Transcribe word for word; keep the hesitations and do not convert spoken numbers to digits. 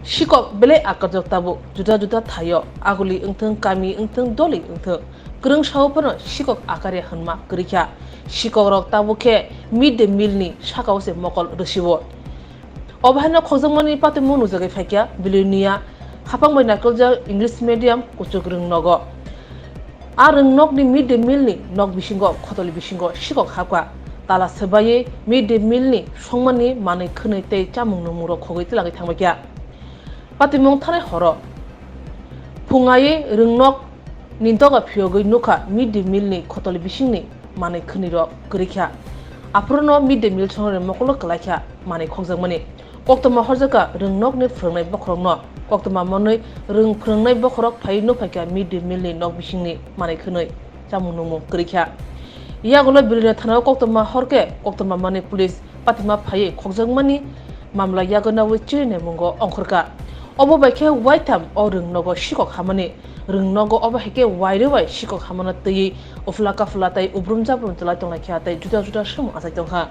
Sikok belai akarjak tabuk juda juda thaio, aguli wngthwng, kami wngthwng, doli wngthwng, kwrwng sao phano sikok akarya hwnma kwrwi kha. Sikokrok tabuk khe mid day meal ni sakao se mokol rwsio. Obo haino khokjakmani patimung nukjagwi phaikha Bilonia haphang bai naikoljak English medium kuchuk rwng nogo. A rwngnokni mid day meal ni nok bisingo khotoli bisingo sikok hapkha. Tala swbaiwi mid day meal ni songmani manwi khwnwi tei chamung nungmungrok khogwi twlangwi thangbaikha. Patimung thanai horo phungaiwi rwngnok ni doga phiyogwi nukha mid day meal ni khotoli bisingni manwi khwnwirok kwrwi kha. Aphuru no mid day meal songnani mokolo kwlai kha manwi khokjakmani. Koktwma horjakha rwngnokni phwrwngnai bokhorokno. Koktwma manwi rwng phwrwngnai bokhorok phaiwi nukphaikha mid day meal ni nok bisingni manwi khwnwi chamung nungmung kwrwi kha. Yagulo Bilonia thanao koktwma horkhe koktwma manwi police patima phaiwi khokjakmani mamla yago nawi chini naimungo ongkhorkha. Obo bai khe waitham o rwngnogo sikok hamani. Rwngnogo obo hai khe wairwi bai sikok hamano twiwi uphla kaphla tei ubrum jabrum chwlai tonglaikha tei juda juda samung achai tongkha.